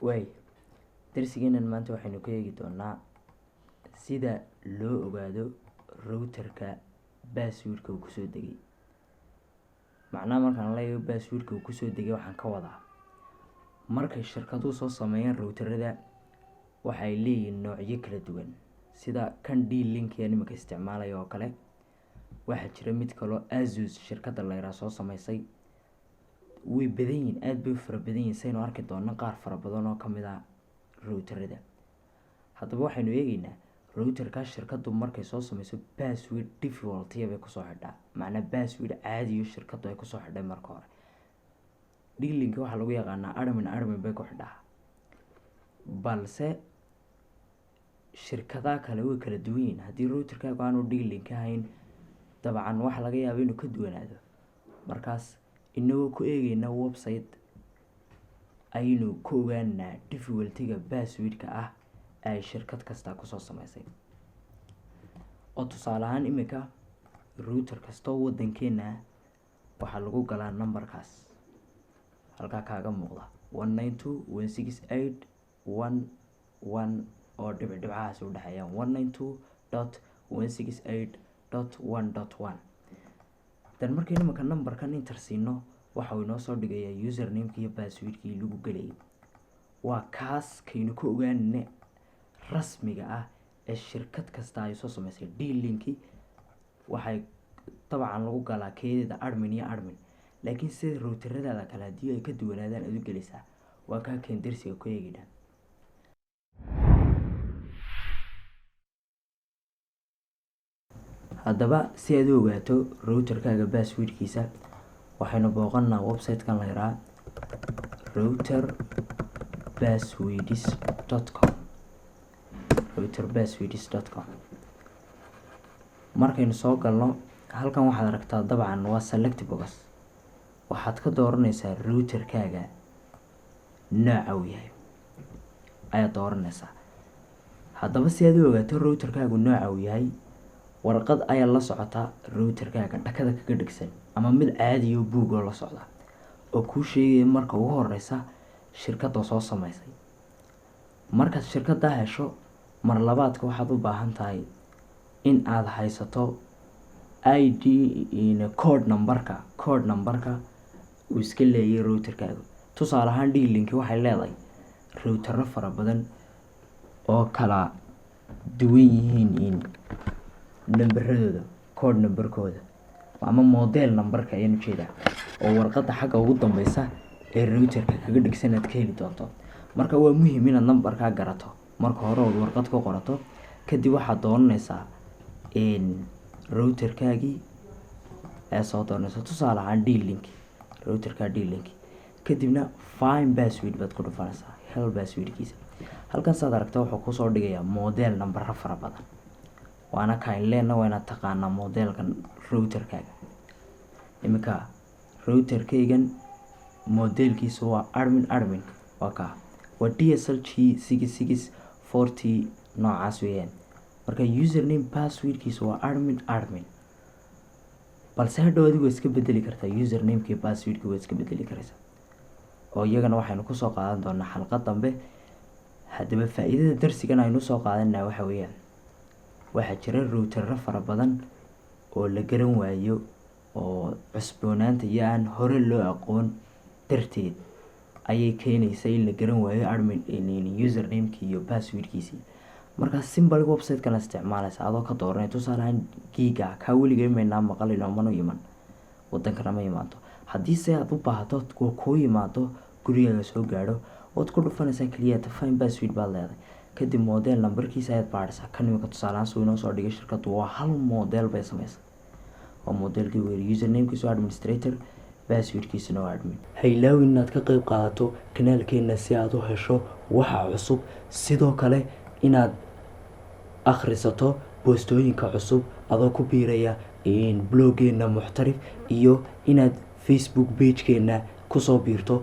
Waay, darsigeenan maanta waxaynu ka eegi doonaa sida loo ogaado routerka passwordka uu kusoo degay. Macnaha markaan leeyahay passwordka uu kusoo degay, waxaan ka wadaa markay shirkaduhu soo sameeyaan routerada, waxay leeyihiin noocyo kala duwan, sida kan D-Link ee iminka isticmaalaya oo kale. Waxaa jira mid kaloo Asus shirkadda la yiraahdo soo sameysay. Way badan yihiin, aad bay u fara badan yihiin, saynu arki doonno qaar fara badan oo kamid ah routerada. Haddaba waxaynu eegeynaa routerka shirkaddu markay soo sameyso password default bay kusoo xidhaa, macnaa password caadiyo shirkaddu ay kusoo xidhay. Marka hore D-Link waxaa lagu yaqaanaa admin admin bay ku xidhaa, balse shirkadaha kale way kala duwan yihiin. Haddii routerkaagu aanu D-Link ahayn, dabcan waxaa laga yaabaa inuu ka duwanaado. Markaas inagoo ku eegeyna website ayaynu ku ogaanaa defaultiga passwordka ah ay shirkad kasta kusoo sameysay. Oo tusaale ahaan iminka router kastoo wadankeena ah waxaa lagu galaa numberkaas halkaa kaaga muuqda, 192.168.1.1, oo dhibic dhibcahaasi udhexeeyaan, 192.168.1.1. Dan markaynu iminka numberkan enter siino, waxa uu inoo soo dhigayaa usernameki iyo passwordkii lagu gelayay. Waa kaas kaynu ka ogaanine rasmiga ah ee shirkad kasta ay soo sameysay. D-Linki waxay dabcan lagu galaa keedeeda admin iyo admin, laakiin sida routeradaada kale haddii ay ka duwanaadaan aad u gelaysaa, waa kaa keen darsiga ku eegaynaa. Haddaba si aad u ogaato routerkaaga passwordkiisa, waxaynu booqanaa website-kan la yiraahdo routerpasswords.com, routerpasswords.com. Markaynu soo galno halkan, waxaad aragtaa dabcan waa select box. Waxaad ka dooranaysaa routerkaaga nooca uu yahay ayaad dooranaysaa. Haddaba si aad u ogaato routerkaagu nooca uu yahay, warqad ayaa la socota routerkaaga dhakada kaga dhigsan, ama mid caadiyo buug oo la socda oo kuu sheegaya marka ugu horeysa shirkadda soo sameysay. Markaad shirkadda hesho, mar labaadka waxaad u baahan tahay in aad haysato ID code numberka, code numberka uu iska leeyahay routerkaaga. Tusaale ahaan D-Link waxay leedahay routero fara badan oo kala duwan yihiin in nambaradooda, code numberkooda ama model numberka ayaan ujeedaa, oo warqadda xagga ugu dambeysa ee routerka kaga dhigsan aad ka heli doonto. Marka waa muhiim inaad numberkaa garato marka hore ood warqad ku qorato. Kadib waxaad dooranaysaa routerkaagii ayaa soo dooranaysa, tusaale ahaan D-Link, routerka D-Link. Kadibna find password baad ku dhufanaysaa, hel passwordkiisa. Halkan saad aragta wuxuu kusoo dhigayaa model numbero fara badan, waana kain leenna waa inaad taqaanaa modelkan routerkaaga. Iminka routerkaygan modelkiisu waa admin admin, waa kaa, waa DSLG 6640, noocaas weeyaan. Marka username passwordkiisu waa admin admin, balse hadhow adigu waa iska bedeli kartaa usernameki, passwordki waa iska bedeli karaysaa, oo iyagana waxaynu kusoo qaadan doonaa xalqad dambe. Haddaba faa-iidada darsigan aynu usoo qaadanaa waxa weeyaan, waxaa jira routero fara badan oo la garan waayo, oo cusboonaanta iyo aan hore loo aqoon darteed ayay keenaysa in la garan waayo admin usernameki iyo passwordkiisii. Markaa simple website-kan isticmaalaysa adoo ka dooranay, tusaale ahaan Giga, kaa weligay maynaa maqalin oo mana iman wadankana ma imaado. Haddii se aad u baahato oo kuu yimaado, gurigaaga soo gaadho, waad ku dhufanaysaa keliya, find password baad leedahay. Kadib model numberkiisa ayaad baadhaysaa. Kan imika tusaale ahaan suu inoo soo dhigay shirkaddu waa hal model bay samaysay, waa modelkii weeri. Usernamekiisu waa administrator, passwordkiisuna waa admin. Ha ilaawin inaad ka qeyb qaadato kanaalkeena si aad u hesho waxa cusub, sidoo kale inaad akhrisato boostooyinka cusub adoo ku biiraya bloggeena Muxtarif, iyo inaad Facebook pagekeena kusoo biirto.